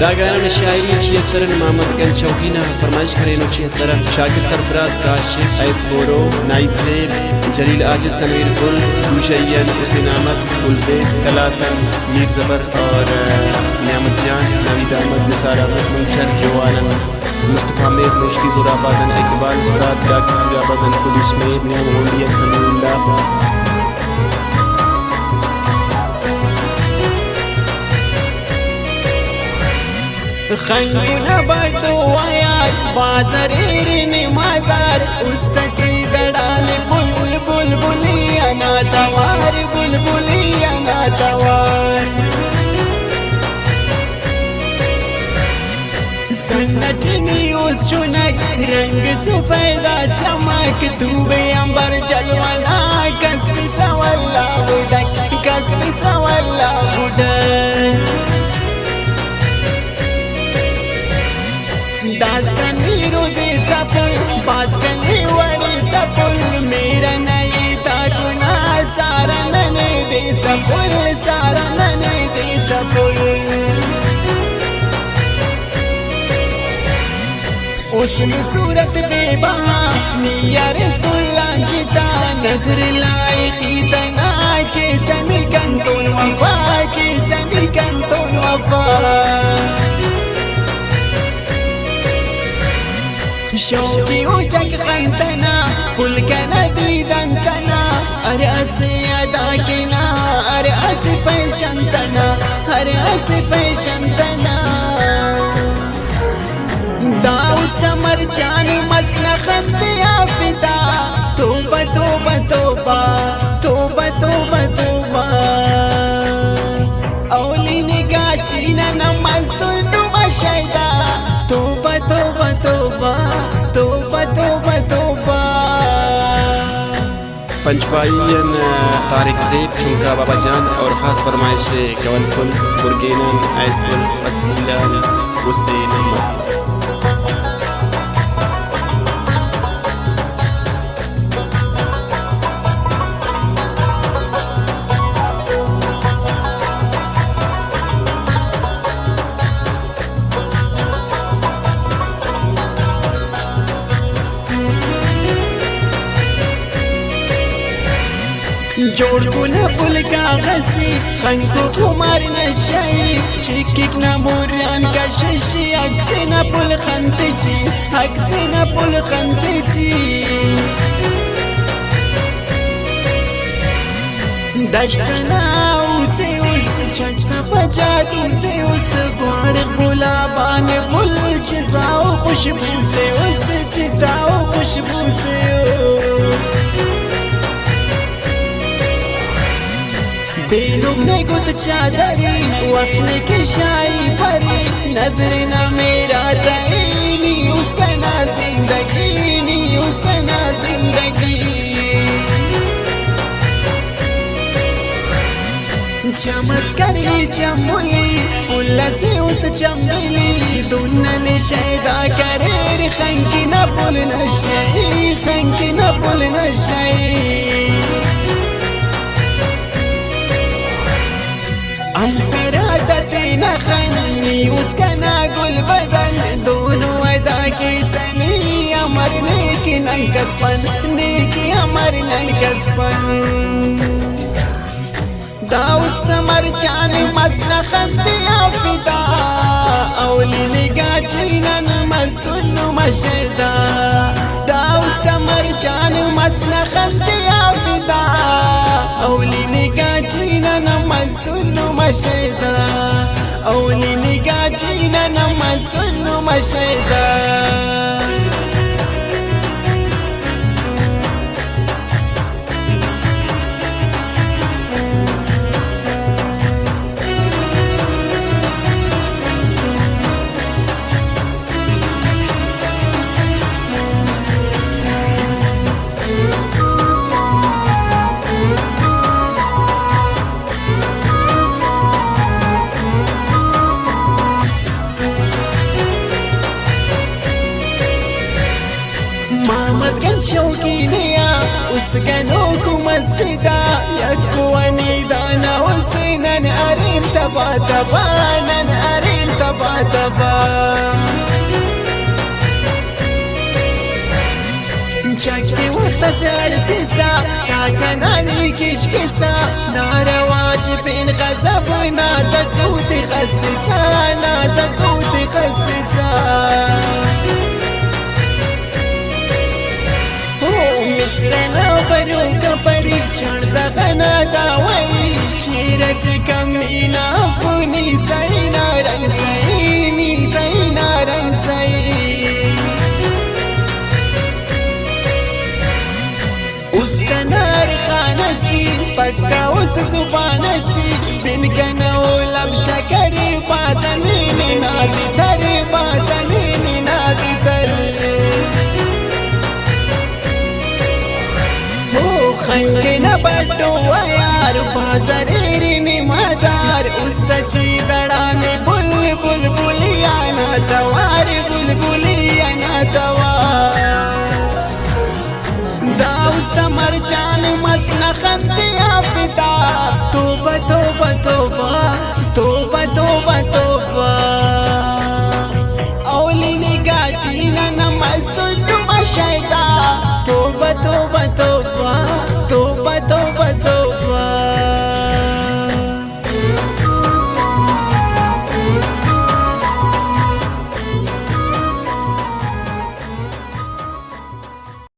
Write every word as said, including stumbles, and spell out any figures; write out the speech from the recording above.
دا گانا نا شاعری چیئتر ان محمد گنج شوقی نا فرمائش کرینو۔ چیئتر ان شاکر سرفراز، کاشف، ایس بورو، ناہید زیب، جلیل عاجز، تنویر گل، دوشئی ان حسین احمد، گل زیب، قلات ان میر زبر اور نعمت جان، نوید احمد، نثار احمد، منچر، جوان ان مصطفی میر، نوشکی زور آباد ان اقبال استاد، ڈاکٹر نصیر آباد ان قدوس میر، نیام گونڈی ان سمیع اللہ۔ خنکو نا بٹو آ یار، بازار ارے نمادار، است ٹی دڑال بل بل بلی انا توار، بل بلی انا توار۔ سنگت نی اس چنک، رنگ سفیدا چمک، تو بے امبر جلوہ نا، کس بسا واللہ بڈک، کس بسا واللہ بڈک۔ داسکان میرو دے سفل، باسکان وڑے سفل، میرا نئی تا گنا سارا ننے دے سفل، سارا ننے دے سفل۔ حسن صورت بے بہا، نی یار اسکول آن جتا، ندر لائخی تنا، کیسہ نی کنتون وفا، کیسہ نی کنتون وفا۔ شوقی او جگ خن تنا، پل کنا دیدن تنا، ہر اسہ ادا کنا، ہر اسہ فیشن تنا، ہر اسہ فیشن تنا۔ دا است مرچان مس نا خن تیا فدا۔ توبہ، توبہ، توبہ، توبہ، توبہ، توبہ۔ اولی نگاہ ٹی ننا مسنو مشیدا۔ توبہ، توبہ، توبہ، توبہ، توبہ، توبہ۔ پنچ پائی آن طارق زیب، چنکا بابا جان اور خاص فرمائش کون پل، گرگین آن ایس پل، وسیل آن حسین احمد۔ جوڑ کنا پل کاغذی، خنکو خمار نشئی، چکک نا موران کششی، عکس نا پل خن تیٹی، عکس نا پل خن تیٹی۔ دشت نا اسے اس، چٹ سفا جادو سے اس، گوانڑ گلابان پل، چتاؤ خوشبو سے اس، چتاؤ خوشبو سے اس۔ بینک نے گد چادری، وخت نے کشائی پری، ندر نا میرا تئی، نی اس کنا زندگی، نی اس کنا زندگی۔ چمس کری چملی، پل سے اس چمبلی، دنن شیدا کریر، خنک نا پل نشئی، خنک نا پل نشئی۔ ہمسرا تینا خن، نی اس کنا گل بدن، دونو ادا کے سنی، امر نیک ننکس پن، نیک امر ننکس پن۔ دا است مرچان مس نا خن تیا فدا، اولی نگاہ ٹی نن مسنو مشیدا۔ دا است مرچان مس نا خن تیا فدا، اولی نگاہ ٹی نن مسنو مشیدا، اولی نگاہ ٹی نن مسنو مشیدا۔ محمد گنج شوقی نیا است گنوک مس فدا، یکو انی دانا حسین نن ارین تبا تبا، نن ارین تبا تبا۔ چکے وخت اسے ہڑسسا، ساہ کنا نی کشکسا، نا رواج پین غضب نا زڑ دوتے خسسا، نا زڑ دوتے خسسا۔ او مصر نا بروک پری چڑدہ غنا داوئی، چیرٹ کمی نا فونی سہی نا رنگ سہی، نی سہی نا رنگ سہی۔ است نار خان اچی پکا اس زبان اچی، بن کنا او لب شکر بازنین نادی تر، بازنین نادی تر۔ او خلق نا بڈو یار، بازریر نی مدار، است چی دڑانے بل بل بلیا نا توار، بل بلیا نا توار۔ دا است مرجان مس نا خن تیا فدا، توبہ توبہ توبہ، توبہ توبہ توبہ۔ اولی نگاہ ٹی نن مسن